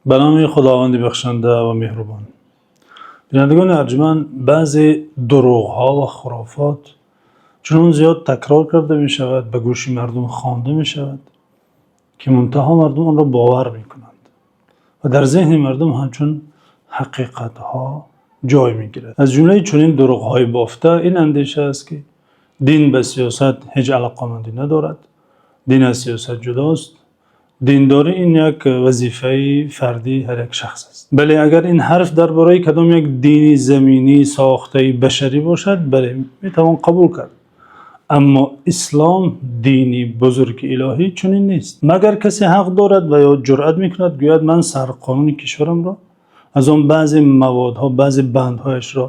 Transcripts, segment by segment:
Ба номи Худованди бахшанда ва меҳрубон. Бинандагони арҷманд, баъзе дурӯғҳо ва хурофот чунон зиёд такрор карда мешавад, ба гӯши мардум хонда мешавад, ки мунтаҳо мардум онро бовар мекунанд ва дар зеҳни мардум ҳамчун ҳақиқатҳо ҷой мегирад. Аз ҷумлаи чунин дурӯғҳои бофта ин андеша аст, ки дин ба сиёсат ҳеҷ алоқамандӣ надорад. Дин аз сиёсат ҷудост. Диндорӣ ин як вазифаи фардии ҳар як шахс аст. Бале, агар ин ҳарф дар бораи кадом як дини заминӣ сохтаи башарӣ бошад, бале, метавон қабул кард. Аммо ислом, дини бузурги илоҳӣ, чунин нест. Магар касе ҳақ дорад ва ё ҷуръат мекунад гӯяд: ман сарқонуни кишварамро аз он баъзе маводҳо, баъзе бандҳояшро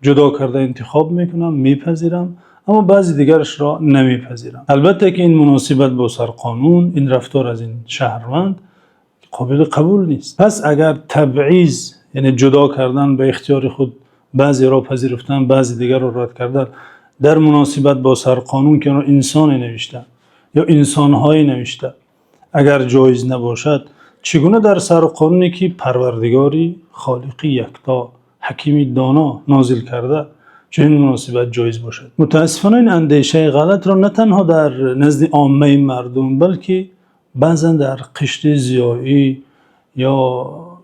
ҷудо карда интихоб мекунам, мепазирам, аммо баъзе дигарашро намепазирам. Албатта ки ин муносибат бо сарқонун, ин рафтор аз ин шаҳрванд қобили қабул нест. Пас агар табъиз, яъне ҷудо кардан ба ихтиёри худ, баъзеро пазируфтан, баъзе дигарро рад кардан дар муносибат бо сарқонун, ки онро инсоне навишта ё инсонҳое навишта, агар ҷоиз набошад, чӣ гуна дар сарқонуне, ки Парвардигори Холиқи якто, Ҳакими доно нозил карда, чунин муносибат ҷоиз бошад? Мутаассифона, ин андешаи ғалатро на танҳо дар назди оммаи мардум, балки баъзан дар қишри зиёӣ ё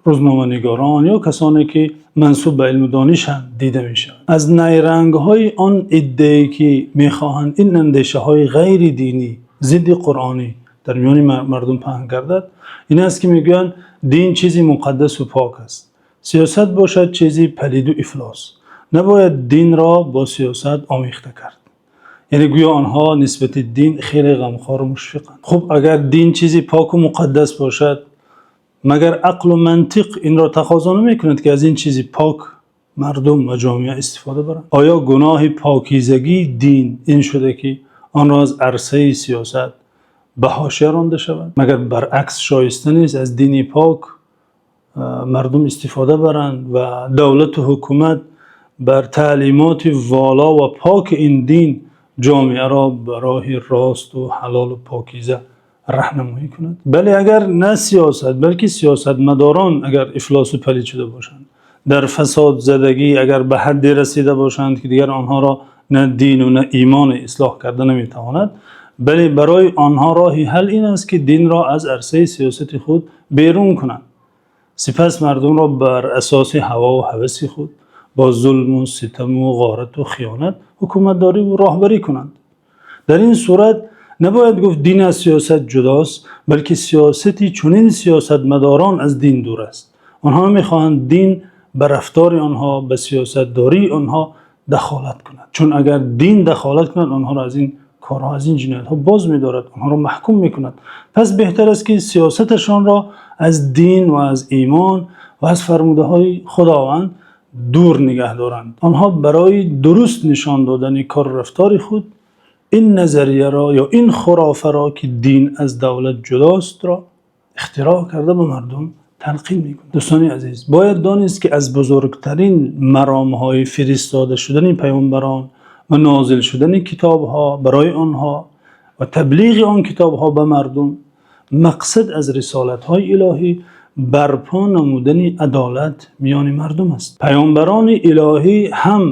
рӯзноманигорон ё касоне, ки мансуб ба илму донишанд, дида мешавад. Аз найрангҳои он иддае, ки мехоҳанд ин андешаҳои ғайридинӣ, зидди қуръонӣ дар миёни мардум паҳн гардад, ин аст, ки мегӯянд дин чизи муқаддасу пок аст, сиёсат бошад чизи палиду ифлос, набояд динро бо сиёсат омехта кард. Яъне гӯё онҳо нисбати дин хеле ғамхору мушфиқанд. Хуб, агар дин чизи поку муқаддас бошад, магар ақлу мантиқ инро тақозо намекунад, ки аз ин чизи пок мардум ва ҷомеа истифода баранд? Оё гуноҳи покизагии дин ин шуда, ки онро аз арсаи сиёсат ба ҳошия ронда шавад? Магар баръакс шоиста нест аз дини пок мардум истифода баранд ва давлату ҳукумат бар таълимоти воло ва поки ин дин ҷомеаро ба роҳи росту ҳалолу покиза раҳнамоӣ кунад? Бале, агар на сиёсат, балки сиёсатмадорон агар ифлосу палид шуда бошанд, дар фасодзадагӣ агар ба ҳадде расида бошанд, ки дигар онҳоро на дину на имон ислоҳ карда наметавонад, бале, барои онҳо роҳи ҳал ин аст, ки динро аз арсаи сиёсати худ берун кунанд. Сипас мардумро бар асоси ҳавову ҳаваси худ бо зулму ситаму ғорату хиёнат ҳукуматдорӣ ва роҳбарӣ кунанд. Дар ин сурат набояд гуфт дин аз сиёсат ҷудост, балки сиёсати чунин сиёсатмадорон аз дин дур аст. Онҳо мехоҳанд дин ба рафтори онҳо, ба сиёсатдории онҳо дахолат кунад, чун агар дин дахолат кунад, онҳоро аз ин корҳо, аз ин ҷиноятҳо боз медорад, онҳоро маҳкум мекунад. Пас беҳтар аст, ки сиёсаташонро аз дин ва аз имон ва аз фармудаҳои Худованд дур нигаҳ доранд. Онҳо барои дуруст нишон додани кору рафтори худ ин назарияро ё ин хурофаро, ки дин аз давлат ҷудостро, ихтироъ карда, ба мардум талқин мекунанд. Дӯстони азиз, бояд донист, ки аз бузургтарин маромҳои фиристода шудани паёмбарон ва нозил шудани китобҳо барои онҳо ва таблиғи он китобҳо ба мардум, мақсад аз рисолатҳои илоҳӣ барпо намудани адолат миёни мардум аст. Паёмбарони илоҳӣ ҳам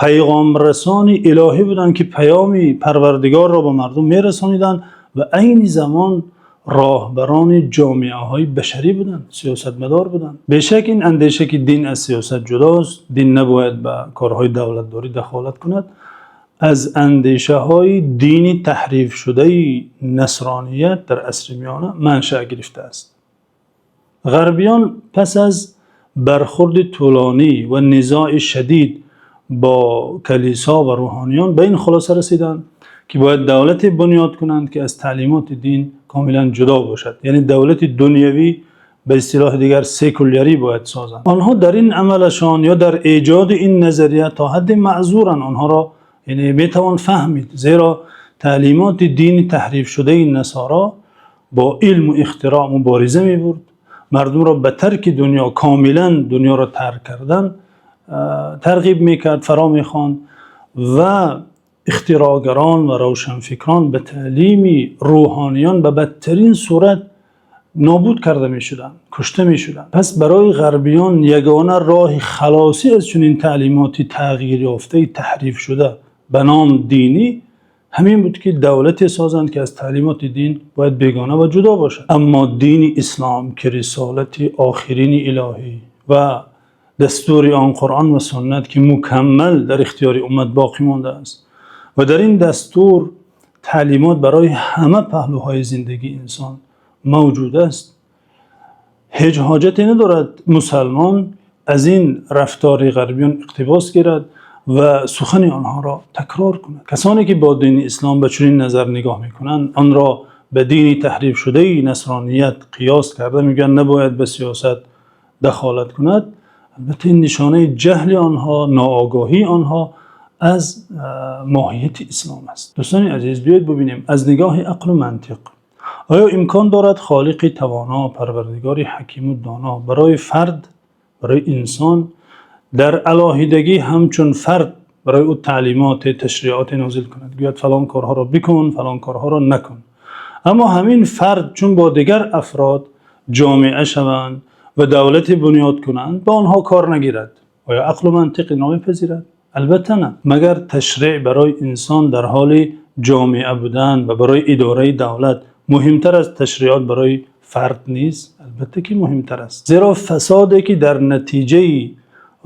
паёмрасони илоҳӣ буданд, ки паёми Парвардигорро ба мардум мерасониданд, ва айни замон роҳбарони ҷомеаҳои башарӣ буданд, сиёсатмадор буданд. Бешак, ин андеша, ки дин аз сиёсат ҷудост, дин набояд ба корҳои давлатдорӣ дахолат кунад, аз андешаҳои дини таҳрифшудаи насроният дар асри миёна маншаъ гирифтааст. Ғарбиён пас аз бархӯрди тӯлонӣ ва низои шадид бо калисо ва рӯҳониён ба ин хулоса расиданд, ки бояд давлате бунёд кунанд, ки аз таълимоти дин комилан ҷудо бошад, яъне давлати дунявӣ, ба истилоҳи дигар секулярӣ бояд созанд. Онҳо дар ин амалашон ё дар эҷоди ин назария то ҳадде маъзуранд, онҳоро яъне метавон фаҳмид, зеро таълимоти дини таҳрифшудаи насоро бо илму ихтироъ мубориза мебурд, мардумро ба тарки дунё, комилан дунёро тарк кардан тарғиб мекард, фаро мехонд ва ихтироъгарон ва равшанфикрон ба таълими рӯҳониён ба бадтарин сурат нобуд карда мешуданд, кушта мешуданд. Пас барои ғарбиён ягона роҳи халосӣ аз чунин таълимоти тағйирёфта, таҳрифшуда ба номи динӣ ҳамин буд, ки давлате созанд, ки аз таълимоти дин бояд бегона ва ҷудо бошад. Аммо дини ислом, ки рисолати охирини илоҳӣ ва дастури он Қуръон ва суннат, ки мукаммал дар ихтиёри уммат боқӣ мондааст ва дар ин дастур таълимот барои ҳама паҳлӯҳои зиндагии инсон мавҷуд аст, ҳеҷ ҳоҷате надорад мусулмон аз ин рафтори ғарбиён иқтибос гирад ва сухани онҳоро такрор кунад. Касоне ки бо дини ислом ба чунин назар нигоҳ мекунанд, онро ба дини таҳрифшудаи насроният қиёс карда мегӯянд набояд ба сиёсат дахолат кунад. Албатта ин нишонаи ҷаҳли онҳо, ноогоҳии онҳо аз моҳияти ислом аст. Дӯстони азиз, биёед бубинем аз нигоҳи ақл ва мантиқ оё имкон дорад Холиқи Тавоно, Парвардигори Ҳаким ва Доно барои фард, барои инсон дар алоҳидагӣ ҳамчун фард барои ӯ таълимот, ташриъот нозил кунад, гӯяд фалон корҳоро бикун, фалон корҳоро накун. Аммо ҳамин фард чун бо дигар афрод ҷомеа шаванд ва давлате бунёд кунанд, ба онҳо кор нагирад? Оё ақл ва мантиқ инро мепазирад? Албатта не. Магар ташриъ барои инсон дар ҳоли ҷомеа будан ва барои идораи давлат муҳимтар аз ташриъот барои фард нест? Албатта ки муҳимтар аст. Зеро фасоде ки дар натиҷаи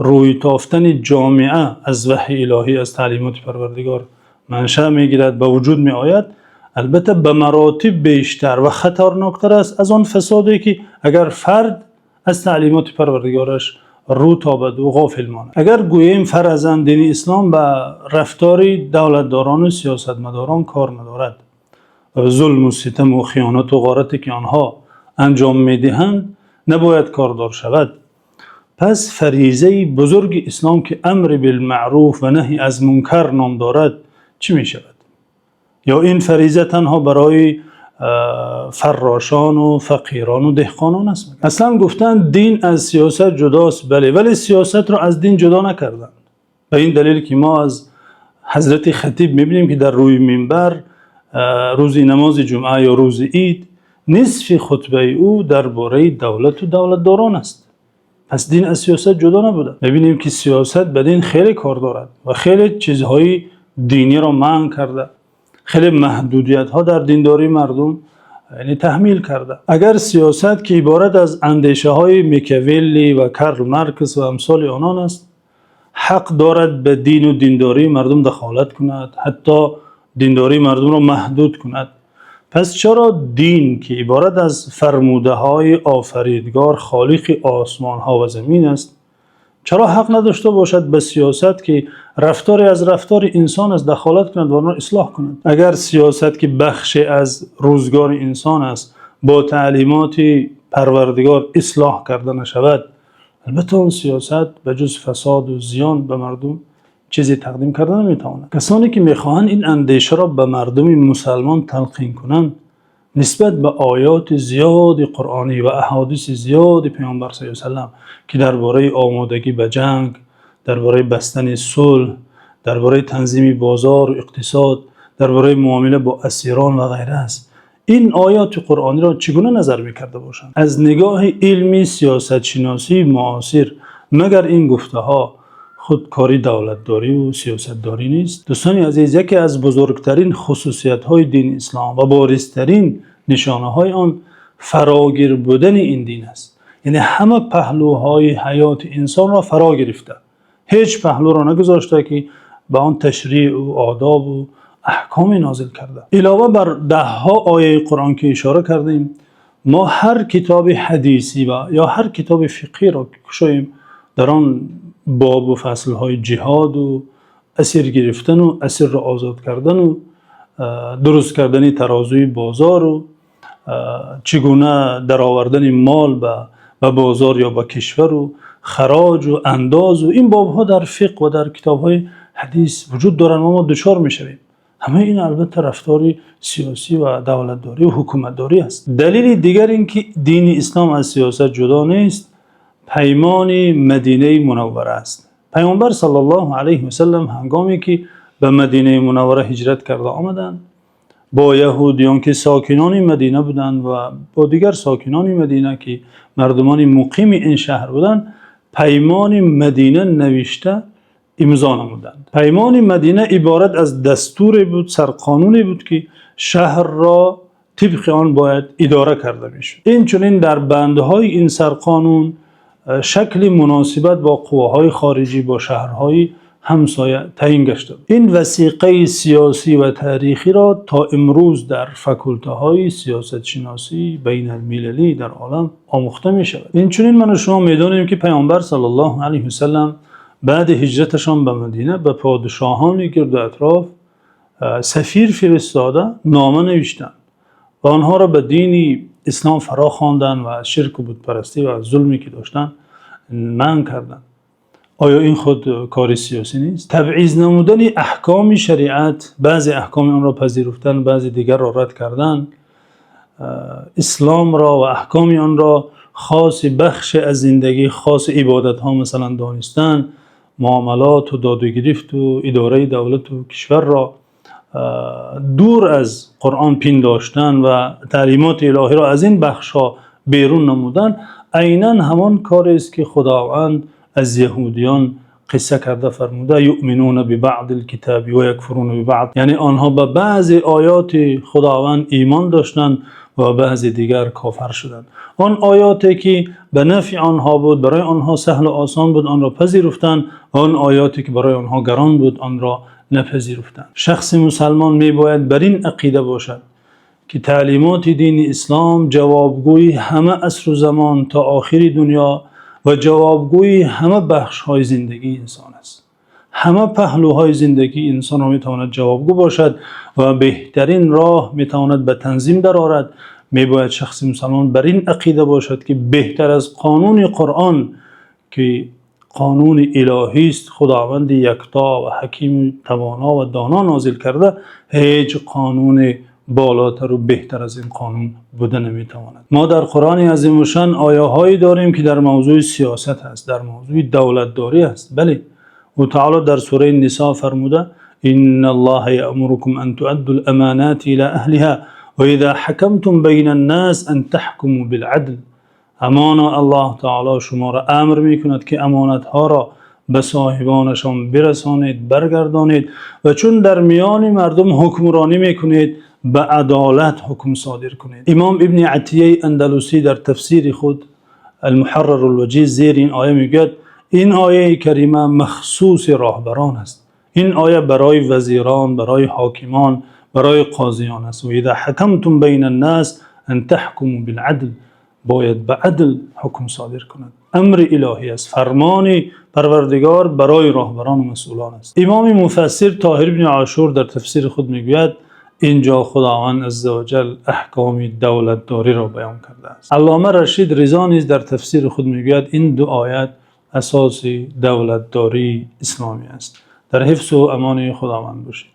рӯй тофтани ҷомеа аз ваҳйи илоҳӣ, аз таълимоти Парвардигор манша мегирад, ба вуҷуд меояд, албатта ба маротиб бештар ва хатарноктар аст аз он фасоде ки агар фард аз таълимоти Парвардигораш рӯ тобад ва ғофил монад. Агар гӯем фарзан дини ислом ба рафтори давлатдорон ва сиёсатмадорон кор надорад ва зулму ситам ва хиёнат ва ғорате ки онҳо анҷом медиҳанд набояд кордор шавад, пас фаризаи бузурги ислом, ки амр билмаъруф ва наҳй аз мункар ном дорад, чӣ мешавад? Ё ин фариза танҳо барои фаррошон ва фақирон ва деҳқонон аст? Аслан гуфтанд дин аз сиёсат ҷудост, бале, вале сиёсатро аз дин ҷудо накарданд. Ба ин далел ки мо аз ҳазрати хатиб мебинем, ки дар рӯи минбар рӯзи намози ҷумъа ё рӯзи ид нисфи хутбаи ӯ дар бораи давлат ва давлатдорон аст. Пас дин аз сиёсат ҷудо набуда. Мебинем, ки сиёсат ба дин хеле кор дорад ва хеле чизҳои диниро манъ карда, хеле маҳдудиятҳо дар диндории мардум яъне таҳмил карда. Агар сиёсат, ки иборат аз андешаҳои Мекиавелли ва Карл Маркс ва амсоли онон аст, ҳақ дорад ба дину диндории мардум дахолат кунад, ҳатто диндории мардумро маҳдуд кунад, пас чаро дин, ки иборат аз фармудаҳои Офаридгор, Холиқи осмонҳо ва замин аст, чаро ҳақ надошта бошад ба сиёсат, ки рафторе аз рафтори инсон аст, дахолат кунад ва онро ислоҳ кунад? Агар сиёсат, ки бахше аз рӯзгори инсон аст, бо таълимоти Парвардигор ислоҳ карда нашавад, албатта он сиёсат ба ҷуз фасод ва зиён ба мардум чизе тақдим карда наметавонад. Касоне ки мехоҳанд ин андешаро ба мардуми мусулмон талқин кунанд, нисбат ба оёти зиёди қуръонӣ ва аҳодиси зиёди Паёмбар саллаллоҳу алайҳи васаллам, ки дар бораи омодагӣ ба ҷанг, дар бораи бастани сулҳ, дар бораи танзими бозор ва иқтисод, дар бораи муомила бо асирон ва ғайра аст, ин оёти қуръониро чӣ гуна назар мекарда бошанд? Аз нигоҳи илми сиёсатшиносии муосир магар ин гуфтаҳо худ кори давлатдорӣ ва сиёсатдорӣ нест? Дӯстони азиз, яке аз бузургтарин хусусиятҳои дини ислом ва боризтарин нишонаҳои он фарогир будани ин дин аст. Яъне ҳама паҳлӯҳои ҳаёти инсонро фаро гирифта, ҳеҷ паҳлӯро нагузошта, ки ба он ташриъ ва одоб ва аҳкоме нозил карда. Илова бар даҳҳо ояи Қуръон, ки ишора кардем, мо ҳар китоби ҳадисӣ ва ё ҳар китоби фиқҳиро ки кушоем, дар он боб ва фаслҳои ҷиҳод ва асир гирифтан ва асирро озод кардан ва дуруст кардани тарозуи бозор ва чӣ гуна даровардани мол ба бозор ё ба кишвар ва хароҷ ва андоз ва ин бобҳо дар фиқҳ ва дар китобҳои ҳадис вуҷуд доранд ва мо дучор мешавем. Ҳамаи ин албатта рафтори сиёсӣ ва давлатдорӣ ва ҳукуматдорӣ аст. Далели дигар ин ки дини ислом аз сиёсат ҷудо нест, паймони Мадинаи Мунаввара аст. Паёмбар саллаллоҳу алайҳи васаллам ҳангоме ки ба Мадинаи Мунаввара ҳиҷрат карда омаданд. бо яҳудиён, ки сокинони Мадина буданд, ва бо дигар сокинони Мадина, ки мардумони муқими ин шаҳр буданд, Паймони Мадина навишта имзо намуданд. Паймони Мадина иборат аз дастуре буд, сарқонуне буд, ки шаҳрро тибқи он бояд идора карда мешуд. Инчунин дар бандҳои ин сарқонун шакли муносибат бо қувваҳои хориҷӣ, бо шаҳрҳои ҳамсоя таъйин гашта буд. Ин васиқаи сиёсӣ ва таърихиро то имрӯз дар факултаҳои сиёсатшиносии байналмилалӣ дар олам омӯхта мешавад. Инчунин ман ва шумо медонем, ки Паёмбар саллаллоҳу алайҳи васаллам баъд ҳиҷраташон ба Мадина ба подшоҳони гирду атроф сафир фиристода, нома навиштанд ва онҳоро ба дини ислом фаро хонданд ва аз ширку бутпарастӣ ва аз зулме ки доштанд манъ карданд. Оё ин худ кори сиёсӣ нест? Табъиз намудани аҳкоми шариат, баъзе аҳкоми онро пазируфтан, баъзе дигарро рад кардан, исломро ва аҳкоми онро хоси бахше аз зиндагӣ, хоси ибодатҳо масалан донистан, муомилот ва додугирифт ва идораи давлат ва кишварро дур аз Қуръон пиндоштан ва таълимоти илоҳиро аз ин бахшҳо берун намудан айнан ҳамон корест, ки Худованд аз яҳудиён қисса карда фармуда: يؤمنون ببعض الكتاب ويكفرون ببعض. Яъне онҳо ба баъзе оёти Худованд имон доштанд ва баъзе дигар кофир шуданд. Он оёте ки ба нафъи онҳо буд, барои онҳо саҳлу осон буд, онро пазируфтанд ва он оёте ки барои онҳо гарон буд, онро напазируфтанд. Шахси мусулмон мебояд бар ин ақида бошад, ки таълимоти дини ислом ҷавобгӯи ҳама асру замон то охири дунё ва ҷавобгӯи ҳама бахшҳои зиндагии инсон аст. Ҳама паҳлӯҳои зиндагии инсонро метавонад ҷавобгӯ бошад ва беҳтарин роҳ метавонад ба танзим дарорад. Мебояд шахси мусулмон бар ин ақида бошад, ки беҳтар аз қонуни Қуръон, ки қонуни илоҳӣ аст, Худованди якто ва ҳаким, тавоно ва доно нозил карда, ҳеҷ қонуне болотар ва беҳтар аз ин қонун буда наметавонад. Мо дар Қуръони азимушшон оятҳое дорем, ки дар мавзӯи сиёсат аст, дар мавзӯи давлатдорӣ аст. Бале, ӯ таъоло дар сураи Нисо фармуда: إن الله يأمركم أن تؤدوا الأمانات إلى أهلها وإذا حكمتم بين الناس أن تحكموا بالعدل. Амоно Аллоҳ таъоло шуморо амр мекунад, ки амонатҳоро ба соҳибонашон бирасонед, баргардонед ва чун дар миёни мардум ҳукмронӣ мекунед, ба адолат ҳукм содир кунед. Имом Ибни Атияи Андалусӣ дар тафсири худ Ал-Муҳаррар ал-Ваҷиз зери ин оя мегӯяд: ин ояи карима махсуси роҳбарон аст. Ин оя барои вазирон, барои ҳокимон, барои қозиён аст. وإذا حكمتم بين الناس أن تحكموا بالعدل. Бояд ба адл ҳукм содир кунад. Амри илоҳӣ аст, фармони Парвардигор барои роҳбарон ва масъулон аст. Имоми муфассир Тоҳир ибни Ошур дар тафсири худ мегӯяд: инҷо Худованд азза ва ҷал аҳкоми давлатдориро баён кардааст. Аллома Рашид Ризо низ дар тафсири худ мегӯяд: ин ду оят асоси давлатдории исломӣ аст. Дар ҳифзу амони Худованд бошед.